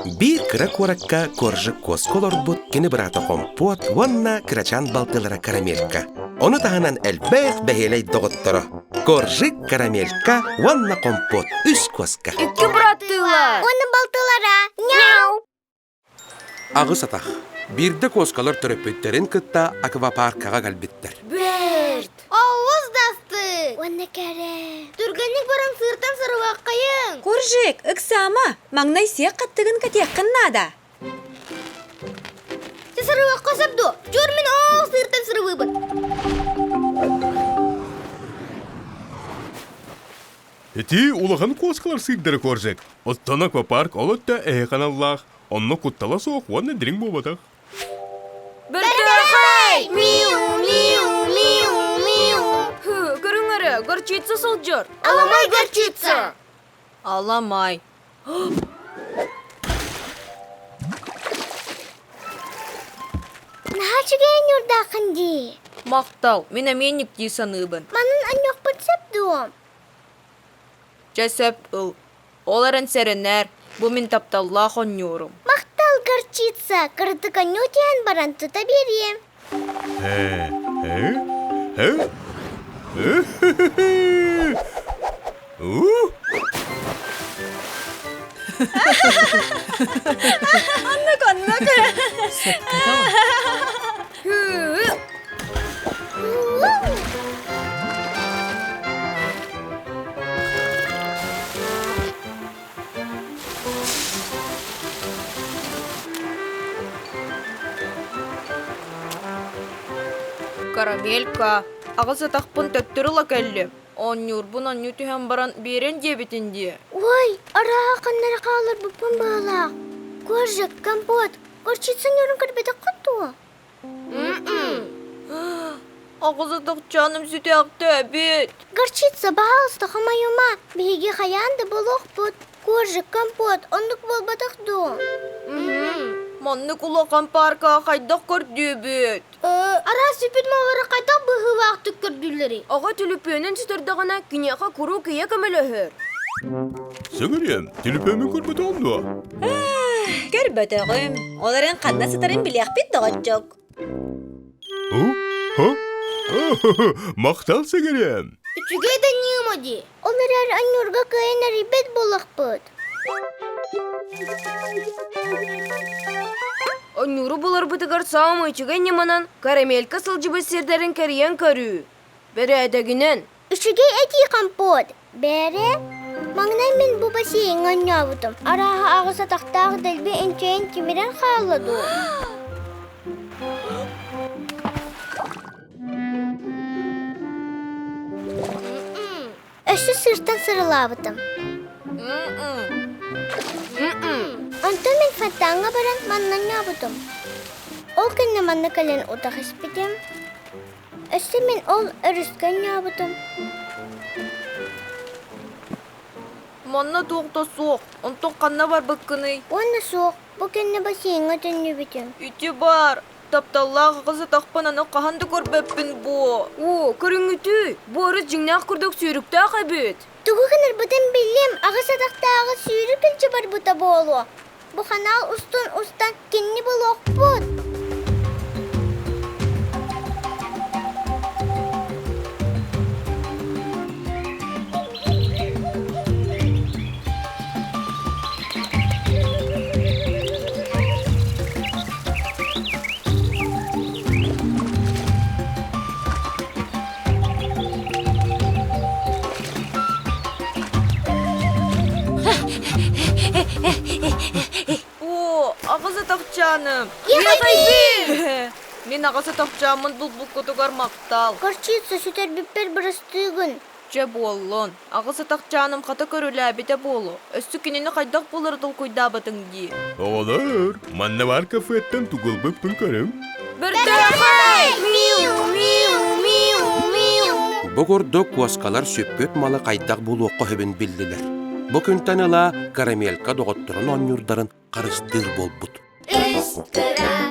Биир кыра куоракка Коржик куоска олорбут кини быраата Хомпуот уонна кырачаан балтылара Карамелька. Ону таһынан элбэх бэһиэлэй доҕотторо Коржик, Карамелька уонна Хомпуот үс куоска. Икки быраттыылар. Уонна балтылара. Няу! Аҕыс атах. Биирдэ куоскалар төрөппүттэрин кытта аквапаркаҕа кэлбиттэр. Бэрт! Олус дастык! Уонна кэрэ. Түргэнник баран сыыртан сырылыаххайыҥ. Куржик, ыксаама, маҥнай сиэх хаттыгын кэтиэххин наада. Сырылыахха сөп дуо? Чуор мин ол сыыртан сырылыыбын. Ити улахан куоскалар сыырдара Коржик. Оттон аквапарк ол өттө эһи аналлаах, онно куттала суох уонна дириҥ буолбатах. Бэртээхэй! Миу, миу, миу, миу. Хы, көрүҥ эрэ, горчица сылдьар. Аламай горчица! Аламай. Наһаа үчүгэй ньурдааххын дии. Махтал, мин эмиэ дии саныыбын. Манан анньыахпын сөп дуо? Чэ сөп ыл. Ол эрэн сэрэнээр, бу мин тапталлаах онньуурум. Махтал, горчица, кыратык анньуу түһэн баран тута биэриэм. Э, э, э, У? Оннук, оннук. Карамелька, аҕыс атахпын төттөрү ыла кэллим. Оонньуурбун оонньуу түһэн баран биэрэн диэбитин дии. Ой, арааһа ханнара хаалларбыппын баалаах. Коржик, компот, горчица ньуурун көрбөтөххүт дуо? Аҕыс атахчааным сүтээхтээбит. Горчица, баһаалыста хомойума, биһиги хайаан да буолуохпут. Коржик, компот, оннук буолбатах дуо? Маннык улахан пааркаҕа хайдах көрдүүбүт? Араас сүппүт маллары хайдах быһыылаахтык көрдүүллэрий? Оҕо түлүпүөнүн сүтэрдэҕинэ, киниэхэ куруук ийэ көмөлөһөр. Сөҥөрүөм, түлүпүөмүн көрбөтөҕүм дуо? Көрбөтөҕүм. Ол эрэн ханна сытарын билиэхпит доҕоччук. Махтал сэҥэриэм. Үчүгэй да ньыма дии. Ол эрэр анньуурга кыайан эрийбэт буоллахпыт. Онньууру буларбытыгар саамай үчүгэй ньыманан карамелька сылдьыбыт сирдэрин кэрийэн көрүү. Бэрээдэгинэн. Үчүгэй этии компот. Бээрэ, маҥнай мин бу бассейҥҥа оонньообутум. Арааһа аҕыс атахтаах дэлби инчэйэн тимирэн хаалла дуу? Өссө сыыртан сырылаабытым. Онтон мин фонтаҥҥа баран манна оонньообутум. Ол кэннэ манна кэлэн утах испитим. Өссө мин ол өрүскэ оонньообутум. Манна туох да суох, онтон ханна барбыккыный? Уонна суох, бу кэннэ бассейҥҥа төннүбүтүм. Ити баар, тапталлаах аҕыс атахпын аны хаһан да көрбөппүн буо. Оо, көрүҥҥүтүй, бу өрүс дьиҥнээх курдук сүүрүктээх эбит. Тугу гынарбытын биллим, аҕыс атахтааҕы сүүрүк илдьэ барбыта буолуо. Бу ханаал устун устан кинини булуохпут. Оо, аҕыс атахчааным! Ехайбин! Мин аҕыс атахчааммын булбуккутугар махтал. Горчица сүтэрбиппэр бырастыыгын. Дьэ буоллун, аҕыс атахчааным хата көрүлээбитэ буолуо. Өссө кинини хайдах булары толкуйдаабатыҥ дии. Оҕолор, манна баар кафеттан тугулбуппун көрүҥ. Бэртээхэй! Миу, миу, миу, миу. Бу курдук куоскалар сүппүт малы хайдах булуохха сөбүн биллилэр. Бу күнтэн ыла Карамелька доҕотторун оонньуурдарын харыстыыр буолбут. Үс кыра.